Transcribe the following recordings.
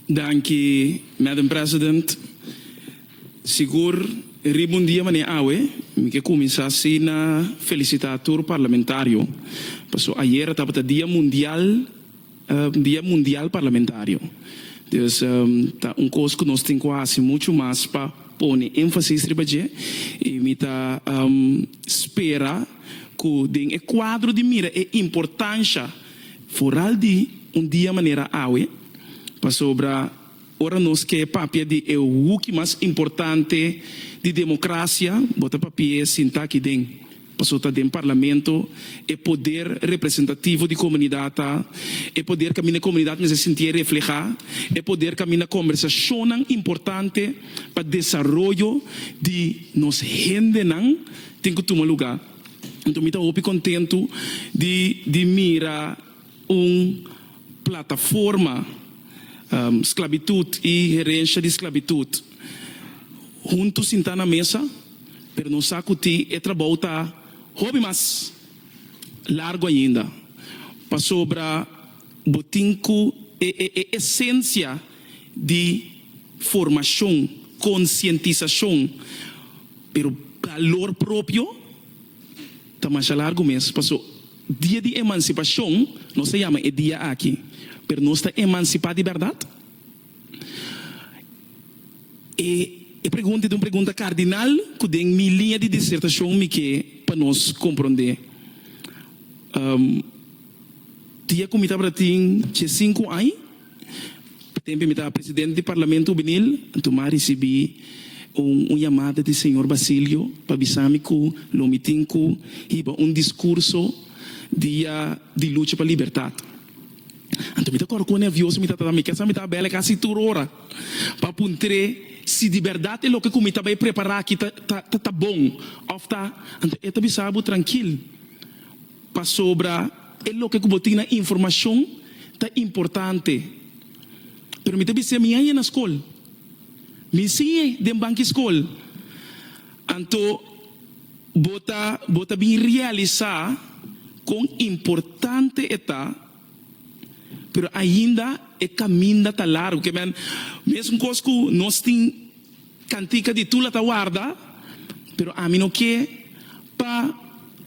Danki, Madam President. Sigur riba un dia manera awe, mi ke kuminsá asina felisitá tur parlamentario, paso ayera tabata dia mundial, dia mundial parlamentario. Dus ta un kos ku nos tin ku hasi muchu mas pa pone énfasis riba dje i mi ta spera ku den e kuadro di mira e importansha foral di un dia manera awe, pasobra ora nos ke papia di e huki mas importante di demokrasia, bo ta papi'é sinta aki den, pasobra ta den parlamento e poder representativo di komunidat ta, e poder kaminda e komunidat mester sintié reflehá, e poder kaminda kombersashonnan importante pa desaroyo di nos hendenan tin ku tuma lugá. Anto mi ta hopi kontentu di di mira un plataforma sklabitut i herensha di sklabitut huntu sintá na mesa, pero nos sa ku tin e trabou ta hopi mas largu ainda pasobra bo tin ku e e e esensia di formashon, konsientisashon, pero balor propio ta masha largu mes, paso dia di emansipashon nos ta yama e dia aki, pero nos ta emansipá di bèrdat? E e pregunta ta un pregunta kardinal ku den mi liña di disertashon mi ke pa nos komprondé. Dia ku mi tabata tin diesinku aña, Tempu mi ta presidente di Parlamento Hubenil, anto m'a ricibi un un yamada di señor Basilio pa bisa mi cu lo mi tin cu hiba un discurso dia di lucha pa libertad. Anto mi ta corda con nervioso mi ta ta, mi kier sa mi ta bela casi tur ora pa puntr'e si di berdad e loke cu mi ta bay prepara aki ta ta ta bon of ta, anto e ta bisa bo trankil. Pasobra e loke ku bo tin na informashon ta importante. Pero mi ta bis'é mi a yena skol. Mi siñ'é den banki skol. Anto bo ta bo ta bin realisá kon importante e ta, pero ainda e kaminda ta largu. Ke men mesun kos ku nos tin. Kantika di Tula ta warda, pero ami no ke pa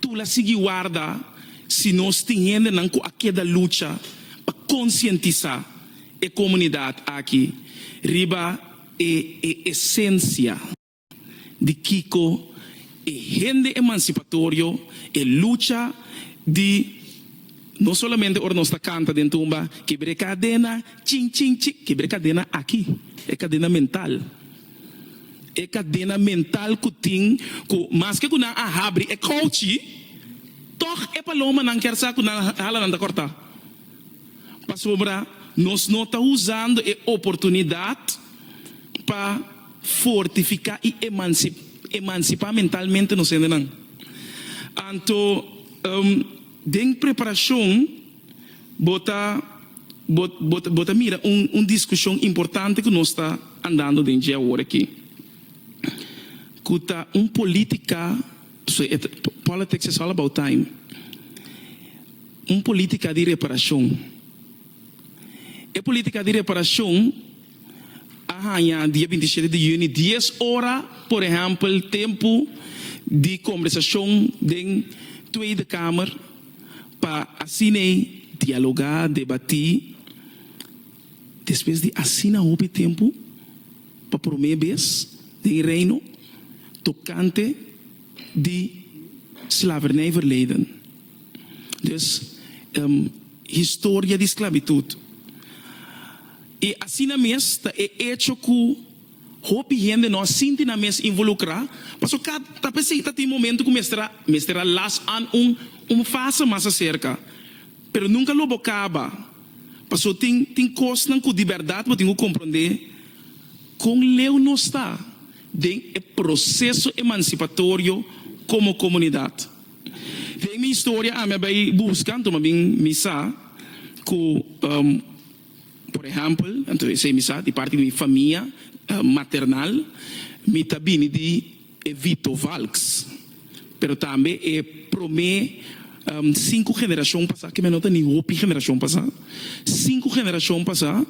Tula sigui warda si nos tin hendenan ku a keda lucha pa konsientisá e komunidat aki riba e e esensia di kiko e hende emansipatorio, e lucha di no solamente ora nos ta kanta den tumba, Kibre kadena, chin chin chin, kibre kadena aki, e kadena mental. E kadena mental ku tin ku maske ku nan a habri e kouchi, tòg e palomanan kier sa ku nan halanan ta kòrtá. Pasobra nos no ta usando e oportunidat pa fortifiká i emansipá mentalmente nos hendenan. Anto den preparashon bo ta bo bo ta mira un un diskushon importante ku nos ta andando den dje awor aki, ku ta un politika, politics is all about time, un politika di reparashon. E politika di reparashon a haña dia 27 di yüni dies ora, por ehèmpel, tempu di kombersashon den Tweede Kamer pa asina ei dialogá, debatí. Despues di asina hopi tempu, pa promé bes den Reino tokante di slavernijverleden. Dus, historia di sklabitut. I asina mes ta e echo ku hopi hende no a sinti nan mes involukrá, pasobra ka ta p'esei ta tin momento ku mester a mester a las an un un fase mas aserka. Pero nunka lo bo kaba, pasobra tin tin kosnan ku di bèrdat bo tin ku komprondé kon leu nos ta den e proseso emansipatorio komo komunidat. Den mi historia ami a bai buska, anto mi a bin mi sa ku. Por ehèmpel, anto esei mi sa di parti di mi famia maternal, mi ta bini di e Vito Valks. Pero tambe e promé sinku generashon pasá, ke mi no ta ni hopi generashon pasá, sinku generashon pasá,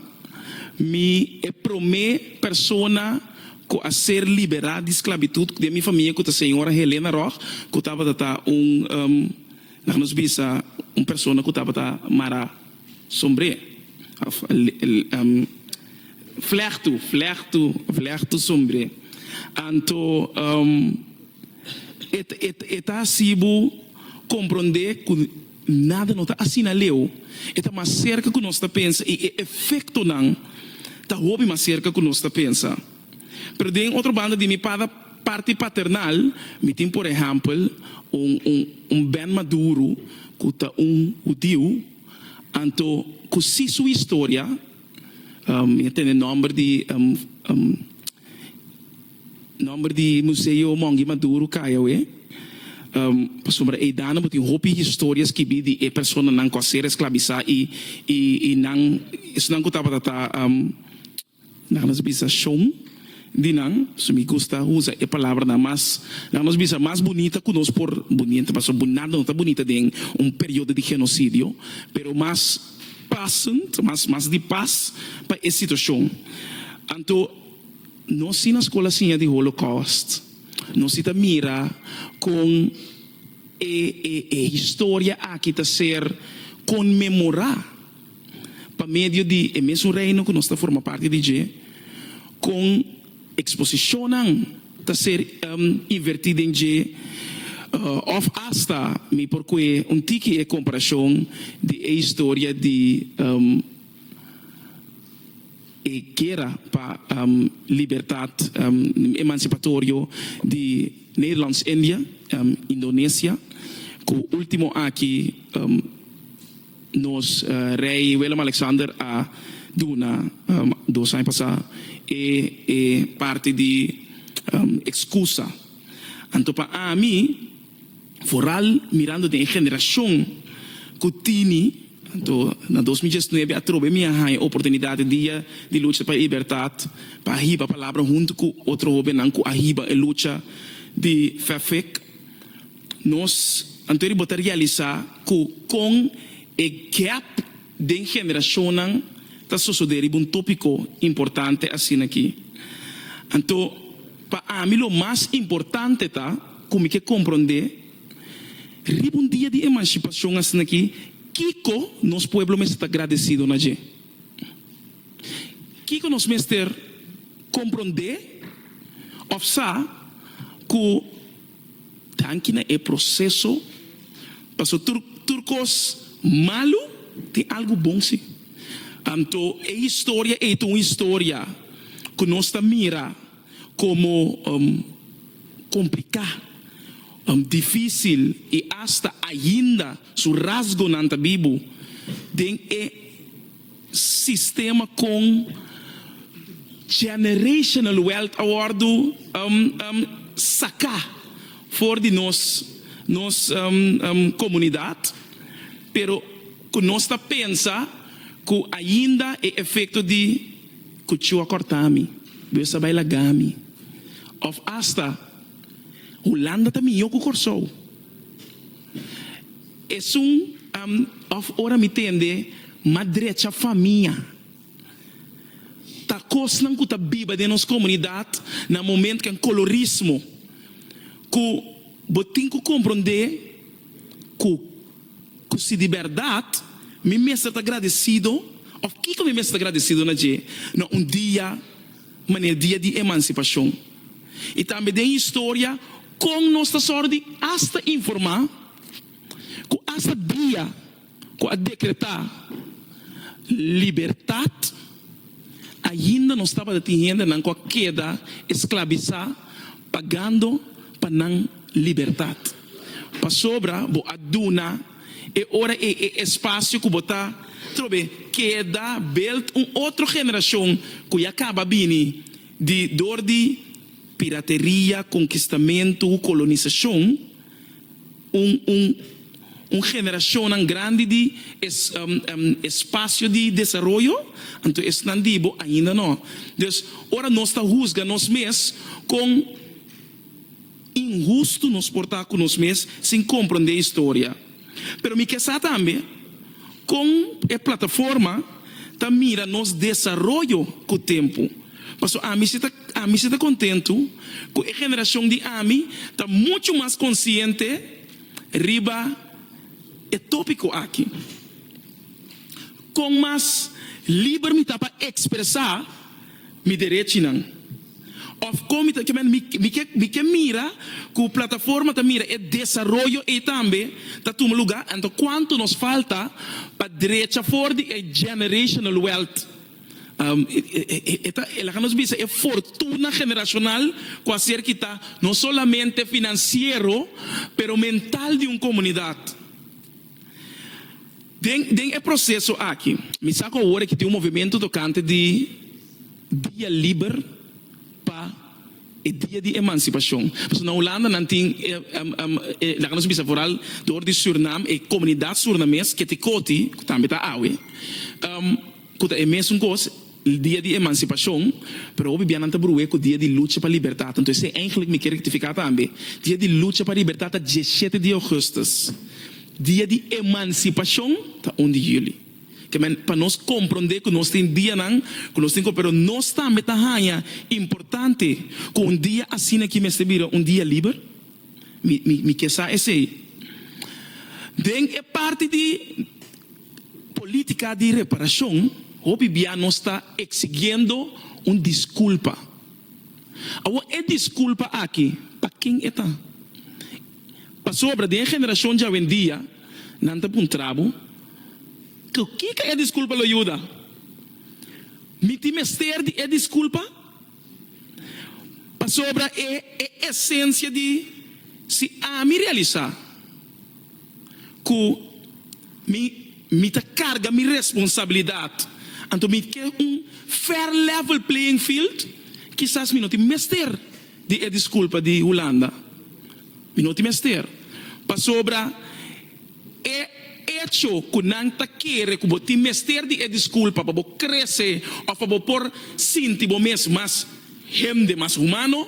Mi e promé persona ku a ser liberá di sklabitut den mi famia ku ta señora Helena Rog, ku tabata ta un, laga nos bisa, un persona ku tabata mara sombré, òf flègtu, flègtu, flègtu sombré. Anto e e ta hasi bo komprondé ku. Nada no ta asina leu, e ta mas serka ku nos ta pensa i e efektonan ta hopi mas serka ku nos ta pensa. Pero den otro banda di mi pada parti paternal mi tin por ehèmpel un un un Ben Maduro ku ta un hudiu anto ku si su historia mi a tene nòmber di Nomber di Museo Mongui Maduro kai awe, pasobra eidanan bo tin hopi historia skibí di e personanan ku a ser esklabisá i i nan esnan ku tabata ta laga nos bisa shon di nan, so mi gusta usa e palabranan mas laga nos bisa mas bunita ku nos por bunita pasobra nada no ta bunita den un periodo di genosidio pero mas pasend mas mas di pas pa e situashon anto. Nos si na skol a siña di Holocaust. Nos si ta mira kon e e e historia aki ta ser konmemorá pa medio di e mesun Reino ku nos ta forma parti di dje, kon eksposishonnan ta ser invertí den dje, òf asta mi por kue un tiki e komparashon di e historia di. E guera pa libertat emansipatorio di Nederlands India, Indonesia, ku ultimo aki nos Rei Willem Alexander a duna dos aña pasá e e parti di ekskusa. Anto pa ami. Vooral mirando den e generashon ku tini, anto na 2019 atrobe mi a haña oportunidat e dia di lucha pa e libertat pa hiba palabra huntu ku otro hobennan ku a hiba e lucha di FEFFIK. Nos anto eri bo ta realisá ku kon e gap den generashonnan ta sosodé riba un tópiko importante asin'aki. Anto pa ami lo mas importante ta ku mi ke komprondé riba un dia di emansipashon asin'aki kiko nos pueblo mester ta gradesido na dje. Kiko nos mester komprondé òf sa ku Danki na e proseso, paso tur tur kos malu tin algu bon si. Anto e historia ei ta un historia ku nos ta mira komo kompliká, difísil i asta ainda su rasgonan ta bibu den e sistema kon generational wealth a wòrdu saká for di nos nos komunidat, pero ku nos ta pensa ku ainda e efekto di kuchu a kòrta mi, Dios a bai laga mi, òf asta Hulanda ta mihó ku Kòrsou. Esun òf ora mi tende m'a drecha famia. Ta kosnan ku ta biba den nos komunidat na moment ku kolorismo ku bo tin ku komprondé ku ku si di bèrdat mi mester ta gradesido òf kiko mi mester ta gradesido na dje na un dia manera dia di emansipashon i tambe den historia kon nos ta sòru di asta informá ku asta dia ku a dekretá libertat, ainda nos tabata tin hendenan ku a keda esklabisá pagando pa nan libertat. Pasobra bo a duna e ora ei e espasio ku bo ta trobe keda belt un otro generashon ku ya kaba bini di dor di pirateria, konkistamentu, kolonisashon. Un un un generashonnan grandi di es espasio di desaroyo, anto esnan di bo ainda no. Dus, ora nos ta husga nos mes, kon inhustu nos por ta ku nos mes sin komprondé historia. Pero mi ke sa tambe kon e plataforma. ta mira nos desaroyo ku tempu. Paso ami si ta ami si ta kontentu ku e generashon di ami ta muchu mas konsiente riba e tópiko aki. Kon mas liber mi ta pa ekspresá mi derechinan? Òf kon mi ta, ke men mi mi ke mi ke mira ku plataforma ta mira e desaroyo ei tambe ta tuma lugá, anto kuantu nos falta pa drecha for di e generational wealth? E ta, laga nos bisa, e fortuna generashonal ku a ser kitá no solamente finansiero pero mental di un komunidat. Den den e proseso aki, mi sa ku awor aki tin un movimentu tokante di dia liber pa e dia di emansipashon. Pasobra na Hulanda nan tin e e laga nos bisa foral dor di Surnam e komunidat surnames Ketikoti ku tambe ta awe ku ta e mesun kos dia di emansipashon pero hopi bia nan ta bru'é ku dia di lucha pa libertat. Anto esei eigentlik mi ke rektifiká tambe. Dia di lucha pa libertat ta diesshete di ougùstus. Dia di emansipashon ta un di yüli. Ke men pa nos komprondé ku nos tin dianan ku nos tin ku pero nos tambe ta haña importante ku un dia asina aki mester bira un dia liber. Mi mi mi ke sa esei. Den e parti di polítika di reparashon hopi bia nos ta eksigiendo un diskulpa. Awor e diskulpa aki pa ken e ta? Pasobra den e generashon djawendia nan ta puntra bo, Ku kiko e diskulpa lo yuda? Mi tin mester di e diskulpa? Pasobra e e esensia di si ami realisá ku mi mi ta karga mi responsabilidat, anto mi ke un fair level playing field, kisas mi no tin mester di e diskulpa di Hulanda. Mi no tin mester, pasobra e echo ku nan ta kere ku bo tin mester di e diskulpa pa bo krese òf pa bo por sinti bo mes mas hende, mas humano,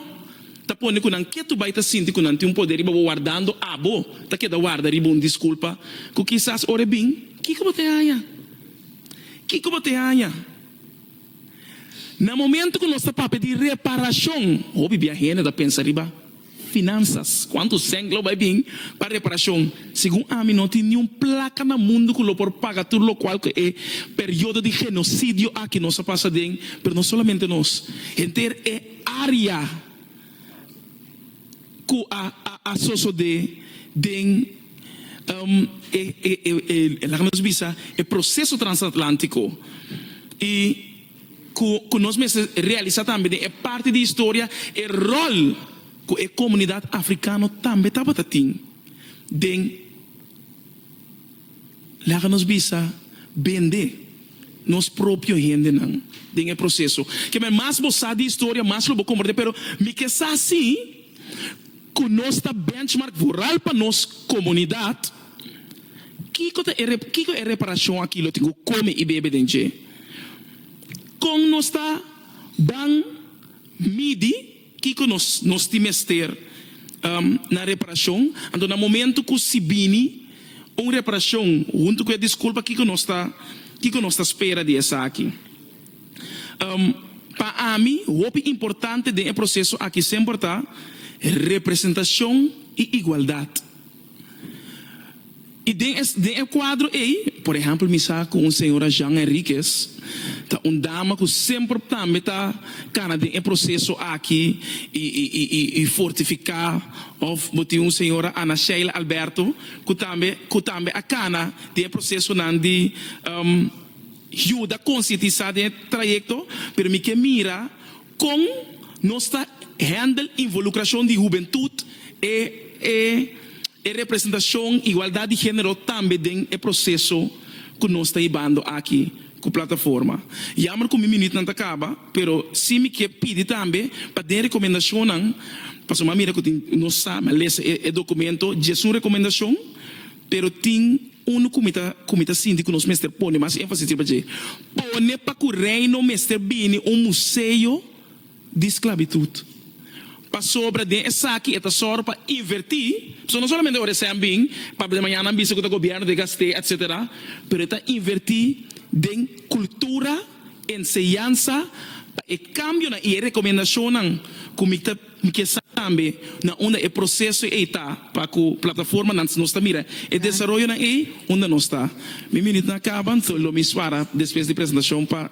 ta pone ku nan ketu bai ta sinti ku nan tin un poder riba bo wardando abo ta keda warda riba un diskulpa ku kisas ora e bin, kiko bo ta haña? Kiko bo ta haña? Na momento ku nos ta papia di reparashon, hopi bia hende ta pensa riba Finansas, Kuantu sèn lo bai bin pa reparashon? Segun ami no tin niun plaka na mundu ku lo por paga tur lokual ku e periodo di genosidio aki nos a pasa den, pero no solamente nos, henter e área ku a a sosodé den e e laga nos bisa e proseso transatlántiko i Ku ku nos mester realisá tambe den e parti di historia e ròl ku e komunidat afrikano tambe tabata tin den, laga nos bisa, bende nos propio hendenan den e proseso. Ke men mas bo sa di historia mas lo bo komprendé, pero mi ke sa si ku nos ta benchmark vooral pa nos komunidat. Kiko ta e kiko e reparashon aki lo tin ku kome i bebe den dje? Kon nos ta ban midi kiko nos nos tin mester na reparashon? Anto na momento ku si bini un reparashon huntu ku e diskulpa kiko nos ta kiko nos ta spera di esaki? Pa ami hopi importante den e proseso aki semper ta representashon i igualdat. I den e den e kuadro ei, por ehèmpel mi sa ku un señora Jean Henriquez ta un dama ku semper tambe ta kana den e proseso aki i i i i i fortifiká òf bo tin un señora Ana Sheila Alberto ku tambe ku tambe a kana den e prosesonan di yuda konsientisá den e trayekto, pero mi ke mira Kon nos ta handle involukrashon di hubentut, e e e representashon, igualdat di género tambe den e proseso ku nos ta hibando aki ku plataforma? Jammer ku mi minütnan ta kaba, pero si mi ke pidi tambe pa den rekomendashonnan, pasobra mi a mira ku tin, nos sa, mi a lesa e e dokumento, djesun rekomendashon, pero tin. Unu ku mi ta ku mi ta sinti ku nos mester pone mas énfasis riba dje, pone pa ku Reino mester bini un museo di sklabitut. Pasobra den esaki e ta sòru pa invertí, pasobra no solamente ora esei a bin, pa de mañana nan bisa ku ta gobièrnu ta gast'é, etsetera, pero e ta invertí. Den kultura, enseñansa, pa e kambionan i e rekomendashonnan ku mi ta mi ke sa tambe na unda e proseso ei ta pa ku plataformanan nos ta mira e desaroyonan ei unda nos ta. Mi minütnan a kaba, anto lo mi spara despues di presentashon pa.